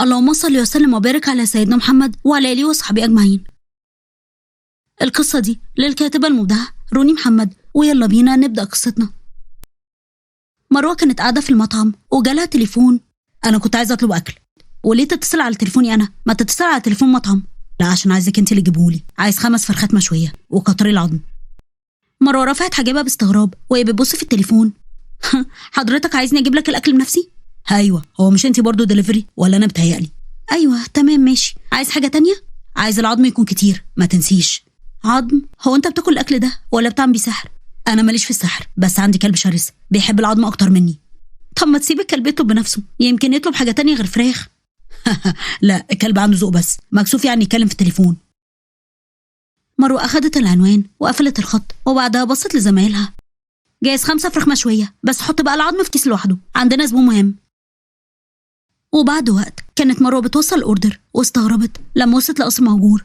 اللهم صل وسلم وبارك على سيدنا محمد وعلى آله وصحبه أجمعين. القصة دي للكاتبة المبدعة روني محمد، ويلا بينا نبدأ قصتنا. مروة كانت قاعدة في المطعم وجالها تليفون. أنا كنت عايزة أطلب أكل. وليه تتصل على تليفوني أنا؟ ما تتصل على تليفون مطعم. لا عشان عايزك انت اللي تجيبهولي، عايز 5 فرخات مشوية وقطري العظم. مروة رفعت حاجبها باستغراب وهي بتبص في التليفون. حضرتك عايزني اجيب لك الاكل بنفسي؟ ايوه، هو مش انت برضو دليفري ولا انا بتهيألي؟ ايوه تمام ماشي. عايز حاجة تانية؟ عايز العظم يكون كتير ما تنسيش. عظم؟ هو انت بتاكل الاكل ده ولا بتعمل بيه سحر؟ انا ماليش في السحر، بس عندي كلب شرس بيحب العظم اكتر مني. طب ما تسيب الكلب يطلب بنفسه، يمكن يطلب حاجة تانية غير فراخ. لا الكلب عنده ذوق بس مكسوف يعني يتكلم في التليفون. مروة أخدت العنوان وقفلت الخط، وبعدها بصت لزمايلها. جايز 5 فراخ مشوية، بس حط بقى العظم في كيس لوحده، عندنا زبون مهم. وبعد وقت كانت مروة بتوصل ال order، واستغربت لما وصلت لقصر مهجور.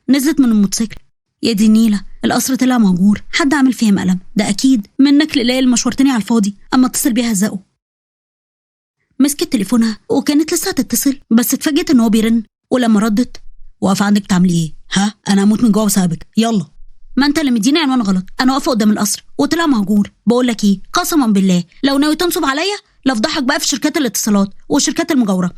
نزلت من الموتوسيكل. يا دي النيلة، القصر طلع مهجور، حد عامل فيها مقلب، ده أكيد منك لله اللي مشورتني على الفاضي، أما اتصل بيها هزقه. مسكت تليفونها وكانت لسه هتتصل، بس اتفاجئت ان هو بيرن، ولما ردت: واقفة عندك بتعملي ايه؟ ها انا هموت من جوه بسببك، يلا. ما انت اللي مديني عنوان غلط، انا واقفة قدام القصر وطلع مهجور. بقول لك ايه، قسما بالله لو ناوي تنصب عليا لافضحك بقى في شركات الاتصالات وشركات المجاورة.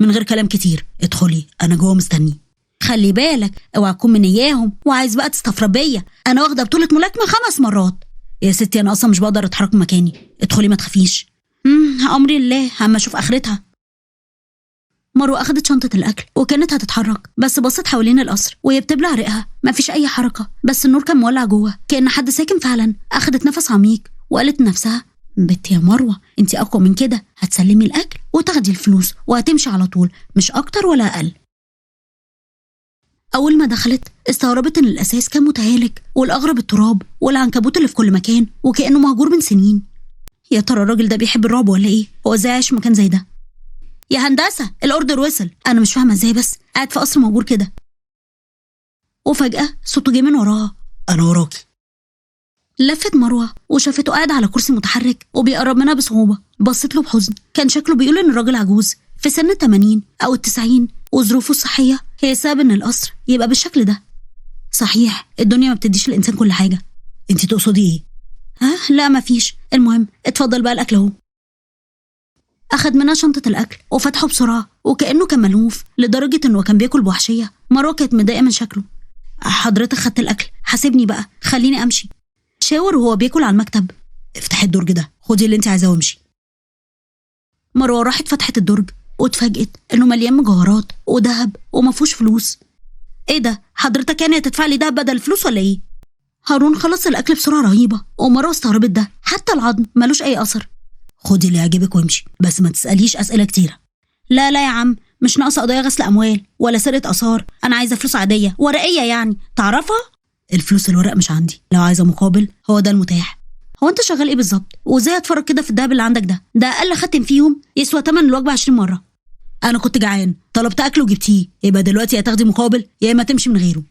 من غير كلام كتير ادخلي، انا جوه مستني. خلي بالك اوعى تكون من اياهم وعايز بقى تستفرد بيا، انا واخده بطوله ملاكمة 5 مرات. يا ستي انا اصلا مش بقدر اتحرك من مكاني، ادخلي ما تخافيش. امري لله، اما اشوف اخرتها. مروة اخدت شنطة الاكل وكانت هتتحرك، بس بصت حوالين القصر وهي بتبلع ريقها، مفيش اي حركة، بس النور كان مولع جوه كأن حد ساكن فعلا. اخدت نفس عميق وقالت لنفسها: بنت يا مروة انت اقوى من كده، هتسلمي الاكل وتاخدي الفلوس وهتمشي على طول، مش اكتر ولا اقل. اول ما دخلت استغربت ان الاساس كان متهالك، والاغرب التراب والعنكبوت اللي في كل مكان، وكأنه مهجور من سنين. يا ترى الراجل ده بيحب الرعب ولا ايه؟ هو ازاي عايش في مكان زي ده؟ يا هندسة ال order وصل. انا مش فاهمه ازاي بس قاعد في قصر مهجور كده. وفجاة صوته جه من وراها: انا وراكي. لفت مروه وشافته قاعد على كرسي متحرك وبيقرب منها بصعوبة. بصت له بحزن، كان شكله بيقول ان الراجل عجوز في سن 80 او 90، وظروفه الصحية هي سبب ان القصر يبقى بالشكل ده. صحيح الدنيا ما بتديش الانسان كل حاجة. انت تقصدي ايه؟ ها لا مفيش، المهم اتفضل بقى الاكل اهو. اخد منها شنطه الاكل وفتحه بسرعة، وكانه كان ملهوف لدرجة انه كان بياكل بوحشيه. مروه كانت متضايقة من شكله. حضرتك خدت الاكل، حاسبني بقى، خليني امشي. شاور وهو بياكل على المكتب: افتحي الدرج ده، خدي اللي انت عايزاه وامشي. مروه راحت فتحت الدرج واتفاجئت انه مليان مجوهرات وذهب ومفهوش فلوس. ايه ده حضرتك، يعني هتدفع لي دهب بدل الفلوس ولا ايه؟ هارون خلص الاكل بسرعة رهيبة، ومروه استغربت ده، حتى العظم ملوش اي اثر. خدي اللي يعجبك وامشي، بس ما تساليش اسئلة كتيرة. لا لا يا عم، مش ناقصه قضايا غسل اموال ولا سرقه اثار، انا عايزه فلوس عادية ورقية يعني تعرفها؟ الفلوس الورق مش عندي، لو عايزه مقابل هو ده المتاح. هو انت شغال ايه بالظبط؟ وازاي اتفرج كده في الدهب اللي عندك ده؟ ده اقل خاتم فيهم يسوى تمن الوجبة 20 مرة. انا كنت جعان طلبت اكل وجبتيه، يبقى دلوقتي يا تاخدي مقابل يا اما تمشي من غيره.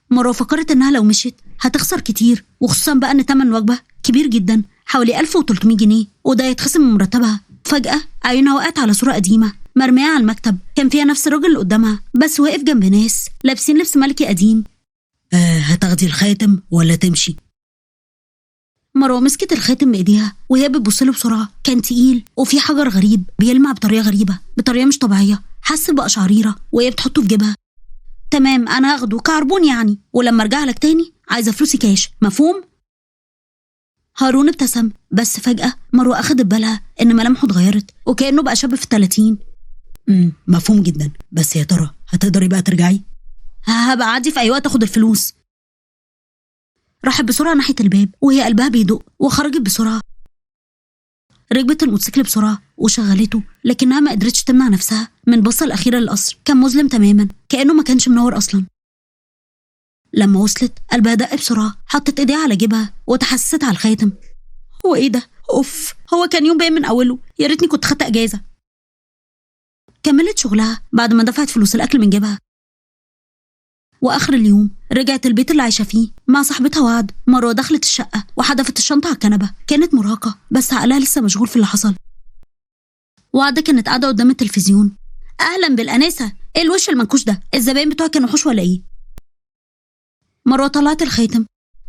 مروه فكرت انها لو مشيت هتخسر كتير، وخصوصا بقى ان تمن وجبة كبير جدا حوالي 1300 جنيه، وده يتخصم من مرتبها. فجأة عينها وقعت على صورة قديمة مرمية على المكتب، كان فيها نفس الراجل اللي قدامها بس واقف جنب ناس لابسين لبس ملكي قديم. هتاخدي الخاتم ولا تمشي؟ مروه مسكت الخاتم بايديها وهي بتبص له بسرعة، كان تقيل وفي حجر غريب بيلمع بطريقة غريبة، بطريقة مش طبيعية. حست بقشعريرة وهي بتحطه في جيبها. تمام انا هاخده كعربون يعني، ولما ارجع لك تاني عايزه فلوسي كاش، مفهوم؟ هارون ابتسم، بس فجأة مروة أخدت بالها إن ملامحه اتغيرت وكأنه بقى شاب في 30. مفهوم جدا، بس يا ترى هتقدري بقى ترجعي؟ هبقى عادي في أي وقت أخد الفلوس. راحت بسرعة ناحية الباب وهي قلبها بيدق، وخرجت بسرعة. ركبت الموتوسيكل بسرعة وشغلته، لكنها ما قدرتش تمنع نفسها من البصة الأخيرة للقصر. كان مظلم تماما كأنه ما كانش منور أصلا. لما وصلت قلبها دق بسرعة، حطت ايديها على جيبها وتحسست على الخاتم. هو ايه ده؟ اوف، هو كان يوم باين من اوله، يا ريتني كنت خدت اجازة. كملت شغلها بعد ما دفعت فلوس الاكل من جيبها. واخر اليوم رجعت البيت اللي عايشة فيه مع صاحبتها وعد. مروة دخلت الشقة وحدفت الشنطة على الكنبة، كانت مرهقة بس عقلها لسه مشغول في اللي حصل. وعد كانت قاعدة قدام التلفزيون. اهلا بالانسه، ايه الوش المنكوش ده؟ الزباين بتوعك كانوا وحوش ولا ايه؟ مروه طلعت الخاتم.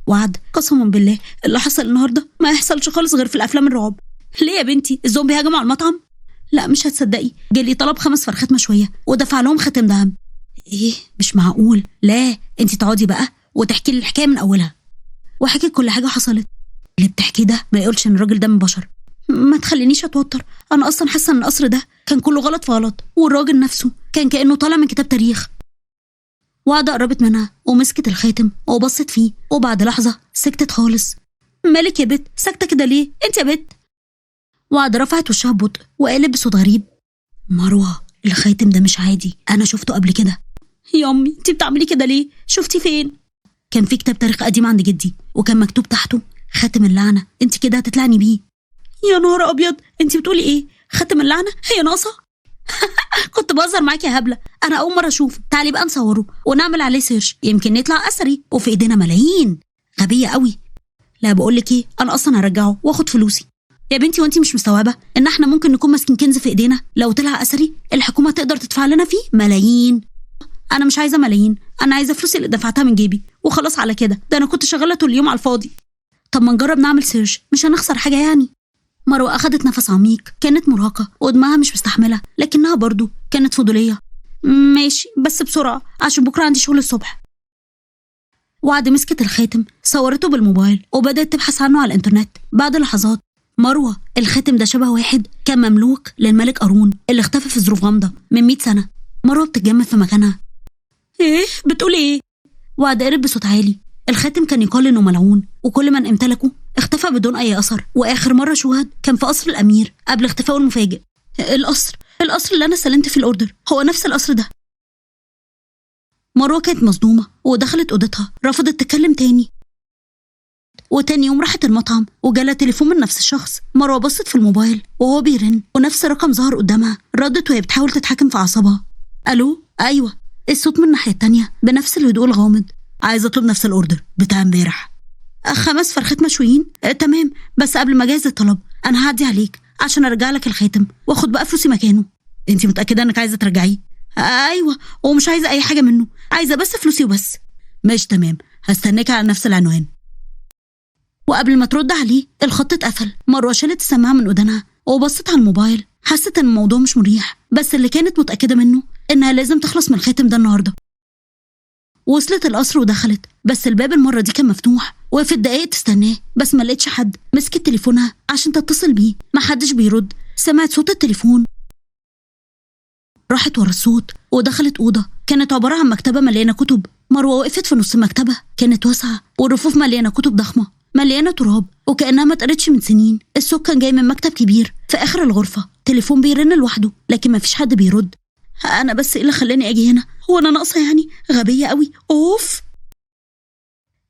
وعد، قسما بالله اللي حصل النهارده ما يحصلش خالص غير في الافلام الرعب. ليه يا بنتي؟ الزومبي هجموا على المطعم؟ لا مش هتصدقي، جالي طلب 5 فرخات مشوية ودفع لهم خاتم دهب. ايه مش معقول. لا انت تقعدي بقى وتحكي لي الحكاية من اولها. وحكيت كل حاجة حصلت. اللي بتحكيه ده ما يقولش ان الراجل ده من بشر. ما تخلينيش اتوتر، انا اصلا حاسه ان القصر ده كان كله غلط في غلط، والراجل نفسه كان كانه طالع من كتاب تاريخ. وعد قربت منها ومسكت الخاتم وبصت فيه، وبعد لحظة سكتت خالص. مالك يا بت ساكته كده ليه؟ انت يا بت. وعد رفعت وشها ببطء وقالت بصوت غريب: مروه الخاتم ده مش عادي، انا شفته قبل كده. يا امي انت بتعملي كده ليه؟ شفتي فين؟ كان في كتاب تاريخ قديم عند جدي وكان مكتوب تحته خاتم اللعنة، انت كده هتطلعني بيه. يا نهار ابيض، انت بتقولي ايه؟ خاتم اللعنة؟ هي ناقصه؟ كنت بهزر معاكي يا هبلة، انا اول مرة اشوفه. تعالي بقى نصوره ونعمل عليه search، يمكن نطلع اثري وفي ايدينا ملايين. غبية قوي. لا بقول لك ايه، انا اصلا هرجعه واخد فلوسي. يا بنتي وانتي مش مستوعبة ان احنا ممكن نكون ماسكين كنز في ايدينا؟ لو طلع اثري الحكومة تقدر تدفع لنا فيه ملايين. انا مش عايزه ملايين، انا عايزه فلوسي اللي دفعتها من جيبي وخلاص على كده، ده انا كنت شغالة طول اليوم على الفاضي. طب ما نجرب نعمل search، مش هنخسر حاجة يعني. مروه اخدت نفس عميق، كانت مرهقة ودماغها مش مستحمله، لكنها برضو كانت فضوليه. ماشي بس بسرعة عشان بكره عندي شغل الصبح. وعد مسكت الخاتم، صورته بالموبايل وبدات تبحث عنه على الانترنت. بعد لحظات: مروه الخاتم ده شبه واحد كان مملوك للملك قارون اللي اختفى في ظروف غامضة من 100 سنة. مروه بتتجمد في مكانها. ايه بتقولي ايه؟ وعد قرب بصوت عالي. الخاتم كان يقال انه ملعون وكل من امتلكه اختفى بدون اي اثر، واخر مرة شوهد كان في قصر الامير قبل اختفائه المفاجئ. القصر اللي انا سلمت فيه ال order هو نفس القصر ده. مروه كانت مصدومة ودخلت اوضتها، رفضت تتكلم تاني. وتاني يوم راحت المطعم وجالها تليفون من نفس الشخص. مروه بصت في الموبايل وهو بيرن ونفس الرقم ظهر قدامها. ردت وهي بتحاول تتحكم في اعصابها. الو؟ ايوه. الصوت من الناحية التانية بنفس الهدوء الغامض: عايزه اطلب نفس ال order بتاع امبارح. 5 فرخات مشويين؟ تمام، بس قبل ما اجهز الطلب انا هعدي عليك عشان ارجع لك الخاتم واخد بقى فلوسي مكانه. انت متاكدة انك عايزه ترجعيه؟ ايوه، ومش عايزه اي حاجة منه، عايزه بس فلوسي وبس. ماشي تمام، هستناك على نفس العنوان. وقبل ما ترد عليه الخط اتقفل. مروه شالت السماعة من ودانها وبصت على الموبايل، حست ان الموضوع مش مريح، بس اللي كانت متاكدة منه انها لازم تخلص من الخاتم ده النهارده. وصلت القصر ودخلت، بس الباب المرة دي كان مفتوح. وقفت دقايق تستناه بس ما لقيتش حد. مسكت تليفونها عشان تتصل بيه، ما حدش بيرد. سمعت صوت التليفون، راحت ورا الصوت ودخلت اوضة كانت عبارة عن مكتبه مليانة كتب. مروه وقفت في نص المكتبة، كانت واسعة والرفوف مليانة كتب ضخمة مليانة تراب وكانها ما اتقرتش من سنين. الصوت كان جاي من مكتب كبير في اخر الغرفة. تليفون بيرن لوحده لكن ما فيش حد بيرد. انا بس ايه اللي خلاني اجي هنا؟ هو انا ناقصه يعني؟ غبية قوي، اوف.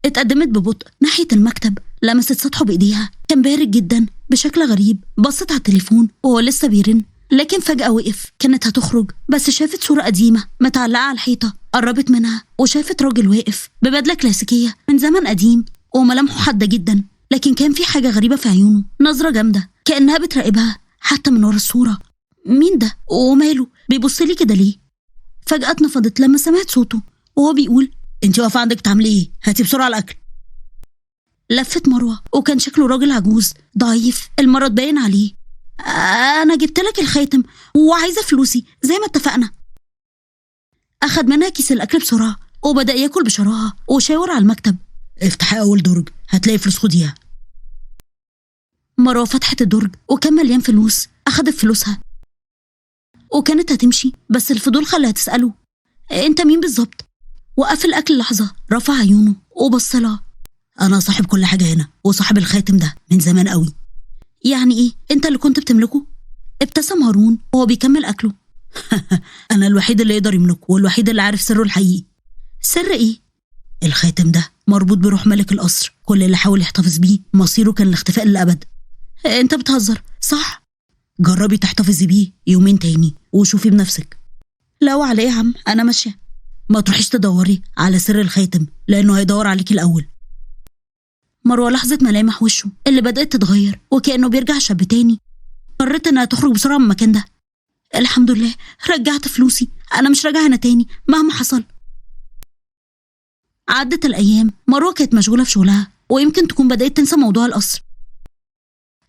اتقدمت ببطء ناحية المكتب، لمست سطحه بايديها، كان بارد جدا بشكل غريب. بصت على التليفون وهو لسه بيرن، لكن فجاة وقف. كانت هتخرج بس شافت صوره قديمة متعلقه على الحيطة. قربت منها وشافت راجل واقف ببدله كلاسيكية من زمن قديم وملامحه حادة جدا، لكن كان في حاجة غريبة في عيونه، نظره جامدة كانها بتراقبها حتى من ورا الصورة. مين ده وماله بيبص لي كده ليه؟ فجأة اتنفضت لما سمعت صوته وهو بيقول: انت واقفة عندك بتعملي ايه؟ هاتي بسرعة الاكل. لفت مروه وكان شكله راجل عجوز ضعيف، المرض باين عليه. انا جبت لك الخاتم وعايزه فلوسي زي ما اتفقنا. اخد منها كيس الاكل بسرعة وبدا ياكل بشراهه وشاور على المكتب: افتحي اول درج هتلاقي فلوس، خديها. مروه فتحت الدرج وكان مليان فلوس. اخدت فلوسها وكانت هتمشي، بس الفضول خلاها تسأله: انت مين بالظبط؟ وقف الأكل لحظة، رفع عيونه وبص لها: أنا صاحب كل حاجة هنا وصاحب الخاتم ده من زمان قوي. يعني إيه؟ أنت اللي كنت بتملكه؟ ابتسم هارون وهو بيكمل أكله. أنا الوحيد اللي يقدر يملكه والوحيد اللي عارف سره الحقيقي. سر إيه؟ الخاتم ده مربوط بروح ملك القصر، كل اللي حاول يحتفظ بيه مصيره كان الاختفاء للأبد. أنت بتهزر صح؟ جربي تحتفظي بيه يومين تاني وشوفي بنفسك. لا وعلى ايه يا عم، انا ماشية. ما تروحيش تدوري على سر الخاتم لانه هيدور عليكي الاول. مروه لاحظت ملامح وشه اللي بدات تتغير وكانه بيرجع شاب تاني. قررت انها تخرج بسرعة من المكان ده. الحمد لله رجعت فلوسي، أنا مش راجعة هنا تاني مهما حصل. عدت الأيام، مروة كانت مشغولة في شغلها ويمكن تكون بدأت تنسى موضوع القصر،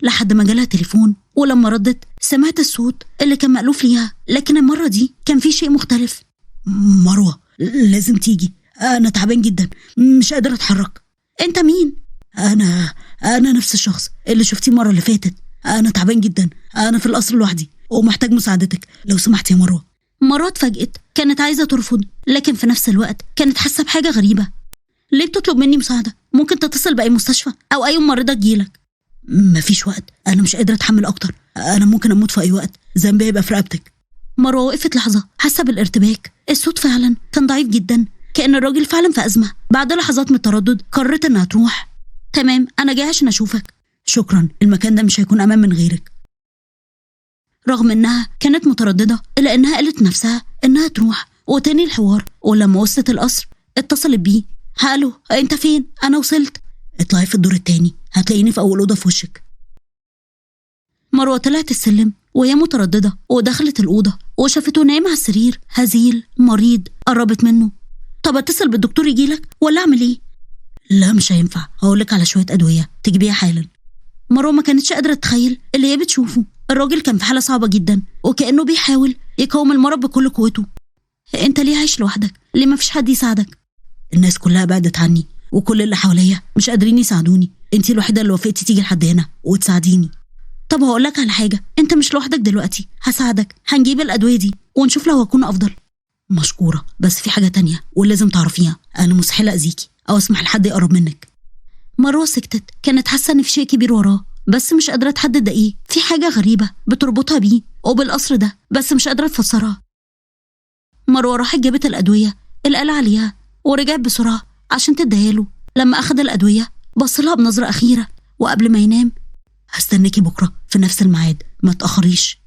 لحد ما جالها تليفون، ولما ردت سمعت الصوت اللي كان مألوف ليها، لكن المرة دي كان في شيء مختلف. مروة لازم تيجي، أنا تعبان جدا مش قادر أتحرك. أنت مين؟ أنا نفس الشخص اللي شفتيه المرة اللي فاتت، أنا تعبان جدا، أنا في القصر لوحدي ومحتاج مساعدتك لو سمحت يا مروة. مروة اتفاجئت، كانت عايزة ترفض لكن في نفس الوقت كانت حاسة بحاجة غريبة. ليه بتطلب مني مساعدة؟ ممكن تتصل بأي مستشفى أو أي ممرضة تجيلك. مفيش وقت، أنا مش قادرة أتحمل أكتر، أنا ممكن أموت في أي وقت، ذنبي هيبقى في رقبتك. مروة وقفت لحظة حاسة بالارتباك، الصوت فعلا كان ضعيف جدا، كأن الراجل فعلا في أزمة. بعد لحظات من التردد قررت إنها تروح. تمام، أنا جاية عشان أشوفك. شكرا، المكان ده مش هيكون أمان من غيرك. رغم إنها كانت مترددة إلا إنها قالت نفسها إنها تروح وتاني الحوار. ولما وصلت القصر اتصلت بيه. هالو، أنت فين؟ أنا وصلت. اطلعي في الدور التاني، هتلاقيني في أول أوضة في وشك. مروة طلعت السلم وهي مترددة ودخلت الأوضة وشافته نايم على السرير هزيل مريض. قربت منه. طب اتصل بالدكتور يجيلك ولا أعمل إيه؟ لا مش هينفع، هقولك على شوية أدوية تجيبيها حالا. مروة ما كانتش قادرة تتخيل اللي هي بتشوفه. الراجل كان في حالة صعبة جدا وكأنه بيحاول يقاوم المرض بكل قوته. انت ليه عايش لوحدك؟ ليه ما فيش حد يساعدك؟ الناس كلها بعدت عني وكل اللي حواليا مش قادرين يساعدوني، انت الوحيدة اللي وافقتي تيجي لحد هنا وتساعديني. طب هقولك على حاجة، انت مش لوحدك دلوقتي، هساعدك، هنجيب الأدوية دي ونشوف لو هكون أفضل. مشكورة، بس في حاجة تانية ولازم تعرفيها، أنا مستحيل أذيكي أو أسمح لحد يقرب منك. مروة سكتت، كانت حاسة إن في شيء كبير وراه بس مش قادرة تحدد ده إيه. في حاجة غريبة بتربطها بيه وبالقصر ده بس مش قادرة تفسرها. مروة راحت جابت الأدوية اللي قال عليها ورجعت بسرعة عشان تديها له. لما أخد الأدوية بصلها بنظرة أخيرة وقبل ما ينام، هستناكي بكرة في نفس الميعاد، ما تأخريش.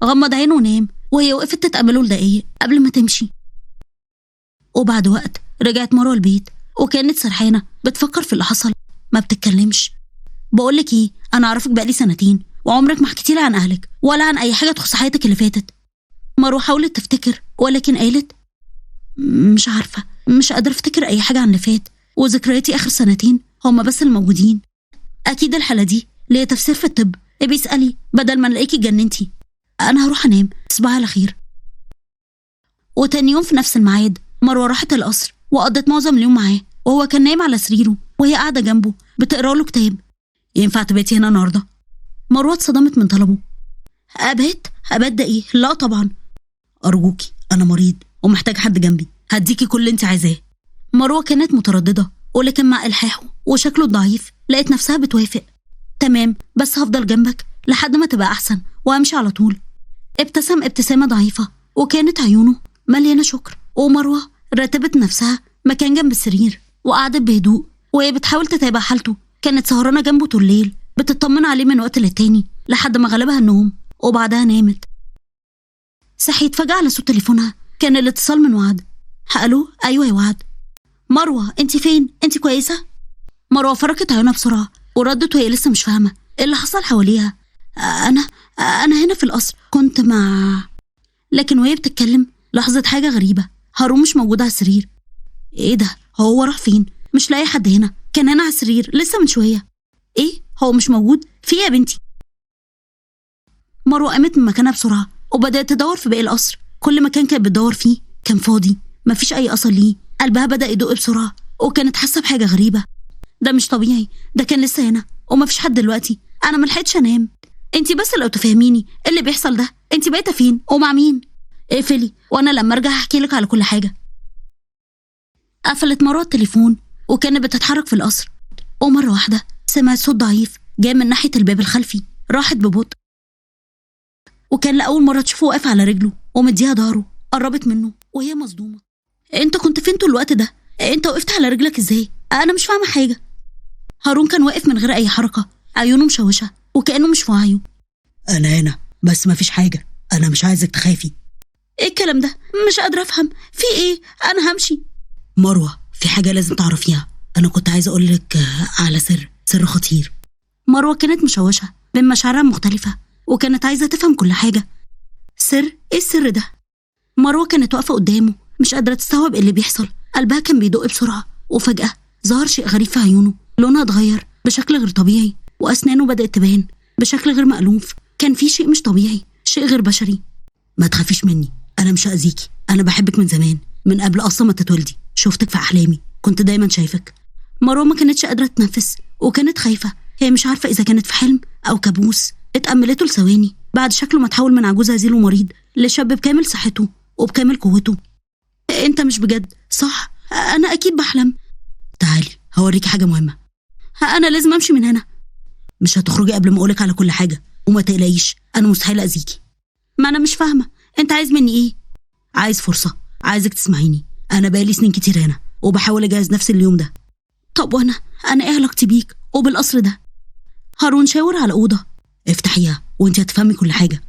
غمض عينه ونام وهي وقفت تتأمله لدقايق قبل ما تمشي. وبعد وقت رجعت مروة البيت وكانت سرحانة بتفكر في اللي حصل، ما بتتكلمش. بقولك ايه، انا اعرفك بقالي 2 وعمرك ما حكيتيلي عن اهلك ولا عن اي حاجة تخص حياتك اللي فاتت. مروة حاولت تفتكر ولكن قالت مش عارفة، مش قادرة افتكر اي حاجة عن اللي فات، وذكرياتي اخر 2 هما بس الموجودين. اكيد الحالة دي ليها تفسير في الطب، ابقي اسألي بدل ما نلاقيكي اتجننتي. انا هروح انام، تصبحي على خير. وتاني يوم في نفس الميعاد مروة راحت القصر وقضت معظم اليوم معاه، وهو كان نايم على سريره وهي قاعدة جنبه بتقرا له كتاب. ينفع تباتي هنا النهارده؟ مروة اتصدمت من طلبه. أبات؟ أبات ده إيه؟ لا طبعا. أرجوكي، أنا مريض ومحتاج حد جنبي، هديكي كل اللي أنت عايزاه. مروة كانت مترددة ولكن مع إلحاحه وشكله الضعيف لقيت نفسها بتوافق. تمام، بس هفضل جنبك لحد ما تبقى أحسن وأمشي على طول. ابتسم ابتسامة ضعيفة وكانت عيونه مليانة شكر. ومروة رتبت نفسها مكان جنب السرير وقعدت بهدوء وهي بتحاول تتابع حالته. كانت سهرانة جنبه طول الليل بتطمن عليه من وقت للتاني لحد ما غلبها النوم وبعدها نامت. صحيت فجأة على صوت تليفونها، كان الاتصال من وعد. ألو، أيوة يا وعد. مروة انت فين؟ انت كويسة؟ مروة فركت عيونها بسرعة وردت وهي لسه مش فاهمة ايه اللي حصل حواليها. أنا هنا في القصر كنت مع، لكن وهي بتتكلم لاحظت حاجة غريبة، هارون مش موجود على السرير. ايه ده؟ هو راح فين؟ مش لاقي حد هنا، كان هنا على السرير لسه من شوية. ايه هو مش موجود؟ في ايه يا بنتي؟ مروة قامت من مكانها بسرعة وبدأت تدور في باقي القصر. كل مكان كانت بتدور فيه كان فاضي، مفيش أي أثر ليه. قلبها بدأ يدق بسرعة وكانت حاسة بحاجة غريبة. ده مش طبيعي، ده كان لسه هنا ومفيش حد دلوقتي، أنا ملحقتش أنام. انتي بس لو تفهميني ايه اللي بيحصل ده، انتي بايته فين ومع مين؟ اقفلي وانا لما ارجع هحكي لك على كل حاجة. قفلت مروة التليفون وكانت بتتحرك في القصر، ومرة واحدة سمعت صوت ضعيف جاي من ناحية الباب الخلفي. راحت ببطء وكان لأول مرة تشوفه واقف على رجله ومديها ظهره. قربت منه وهي مصدومة. انت كنت فين طول الوقت ده؟ انت وقفت على رجلك ازاي؟ انا مش فاهمة حاجة. هارون كان واقف من غير اي حركة، عيونه مشوشة وكأنه مش في وعيه. انا هنا بس مفيش حاجة، انا مش عايزك تخافي. ايه الكلام ده؟ مش قادرة افهم في ايه، انا همشي. مروة في حاجة لازم تعرفيها، انا كنت عايزة اقولك على سر خطير. مروة كانت مشوشة بين مشاعرها مختلفة وكانت عايزة تفهم كل حاجة. سر؟ إيه السر ده؟ مروة كانت واقفة قدامه مش قادرة تستوعب اللي بيحصل، قلبها كان بيدق بسرعة، وفجأة ظهر شيء غريب في عيونه، لونها اتغير بشكل غير طبيعي، وأسنانه بدأت تبان بشكل غير مألوف. كان في شيء مش طبيعي، شيء غير بشري. ما تخافيش مني، أنا مش هأذيكي، أنا بحبك من زمان، من قبل أصلا ما تتولدي، شفتك في أحلامي، كنت دايما شايفك. مروة ما كانتش قادرة تتنفس وكانت خايفة، هي مش عارفة إذا كانت في حلم أو كابوس. اتأملته لثواني بعد شكله ما تحول من عجوز هزيل ومريض لشاب بكامل صحته وبكامل قوته. أنت مش بجد صح؟ أنا أكيد بحلم. تعالي هوريكي حاجة مهمة. أنا لازم أمشي من هنا. مش هتخرجي قبل ما أقولك على كل حاجة، وما تقلقيش أنا مستحيل أذيكي. ما أنا مش فاهمة، أنت عايز مني إيه؟ عايز فرصة، عايزك تسمعيني، أنا بقالي سنين كتير هنا وبحاول أجهز نفسي اليوم ده. طب وأنا إيه علاقتي بيك وبالقصر ده؟ هارون شاور على أوضة. افتحيها وانت هتفهمي كل حاجة.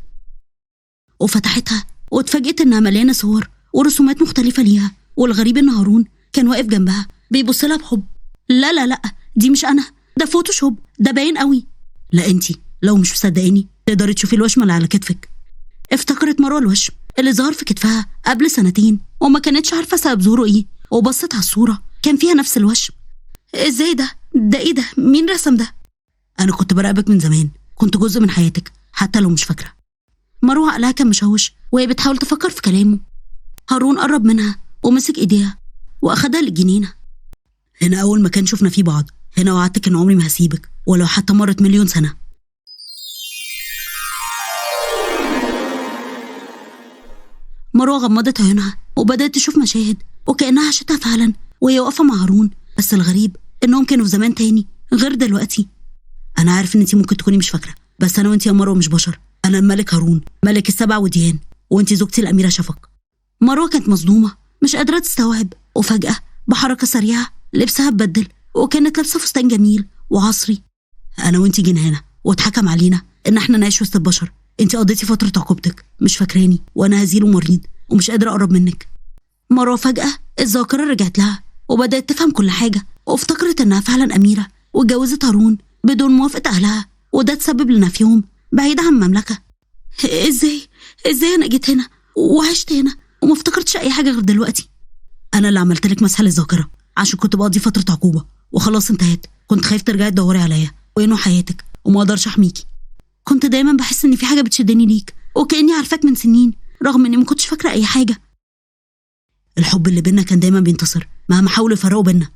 وفتحتها واتفاجئت إنها مليانة صور ورسومات مختلفة ليها، والغريب إن هارون كان واقف جنبها بيبص لها بحب. لا لا لا، دي مش أنا، ده فوتوشوب، ده باين قوي. لا انت لو مش مصدقاني تقدري تشوفي الوشم اللي على كتفك. افتكرت مروة الوشم اللي ظهر في كتفها قبل 2 سنين وما كانتش عارفة سبب ظهوره ايه، وبصت على الصورة كان فيها نفس الوشم. ازاي ده؟ ده ايه ده؟ مين رسم ده؟ انا كنت براقبك من زمان، كنت جزء من حياتك حتى لو مش فاكرة. مروة عقلها كان مشوش وهي بتحاول تفكر في كلامه. هارون قرب منها ومسك ايديها واخدها للجنينة. هنا اول مكان شفنا فيه بعض، هنا وعدتك ان عمري ما هسيبك ولو حتى مرت 1,000,000 سنة. مروة غمضت عيونها وبدأت تشوف مشاهد وكأنها عاشتها فعلا وهي واقفة مع هارون، بس الغريب إنهم كانوا في زمان تاني غير دلوقتي. أنا عارف إن أنتي ممكن تكوني مش فاكرة، بس أنا وأنتي يا مروة مش بشر، أنا الملك هارون ملك ال7 وديان، وأنتي زوجتي الأميرة شفق. مروة كانت مصدومة مش قادرة تستوعب، وفجأة بحركة سريعة لبسها اتبدل وكانت لابسة فستان جميل وعصري. أنا وأنتي جينا هنا واتحكم علينا إن إحنا نعيش وسط البشر، أنتي قضيتي فترة عقوبتك مش فاكراني، وأنا هزيل ومريض ومش قادرة أقرب منك. مروة فجأة الذاكرة رجعت لها وبدأت تفهم كل حاجة، وافتكرت إنها فعلا أميرة واتجوزت هارون بدون موافقة أهلها، وده تسبب لنفيهم بعيد عن المملكة. إزاي أنا جيت هنا وعشت هنا وما افتكرتش أي حاجة غير دلوقتي؟ أنا اللي عملت لك مسح للذاكرة عشان كنت بقضي فترة عقوبة وخلاص انتهت، كنت خايف ترجعي تدوري عليا وينو حياتك وما أقدرش أحميكي. كنت دايما بحس إن في حاجة بتشدني ليك وكأني عارفاك من سنين رغم إني ما كنتش فاكرة أي حاجة. الحب اللي بينا كان دايما بينتصر مهما حاولوا يفرقوا بينا.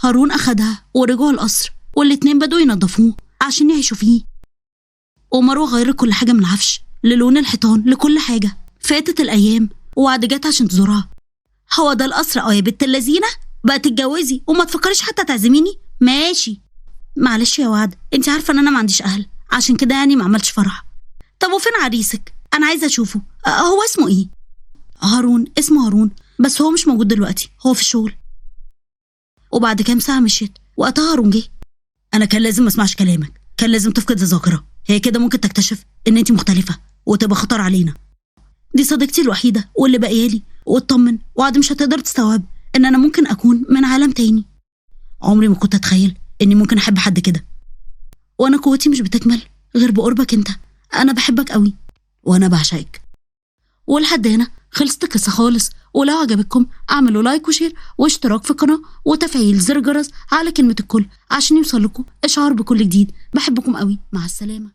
هارون أخدها ورجعوا القصر والاتنين بدوا ينظفوه عشان يعيشوا فيه، ومروة غيرت كل حاجة من العفش للون الحيطان لكل حاجة. فاتت الأيام ووعد جت عشان تزورها. هو ده القصر يا بنت اللذينة؟ بقى تتجوزي وما تفكريش حتى تعزميني؟ ماشي. معلش يا وعد، انت عارفة ان انا ما عنديش أهل عشان كده يعني ما عملتش فرح. طب وفين عريسك؟ انا عايزة اشوفه. هو اسمه ايه؟ هارون. اسمه هارون بس هو مش موجود دلوقتي، هو في الشغل. وبعد كام ساعة مشيت، وقتها هارون جه. انا كان لازم ما اسمعش كلامك، كان لازم تفقد الذاكرة، هي كده ممكن تكتشف ان انت مختلفة وتبقى خطر علينا. دي صديقتي الوحيدة واللي باقيالي، واطمن وعد مش هتقدر تستوعب ان انا ممكن اكون من عالم تاني. عمري ما كنت اتخيل اني ممكن احب حد كده، وانا قوتي مش بتكمل غير بقربك انت. انا بحبك قوي وانا بعشقك. ولحد هنا خلصت القصة خالص، ولو عجبتكم اعملوا like و share واشتراك في القناة وتفعيل زر الجرس على كلمة الكل عشان يوصل لكم اشعار بكل جديد. بحبكم قوي، مع السلامة.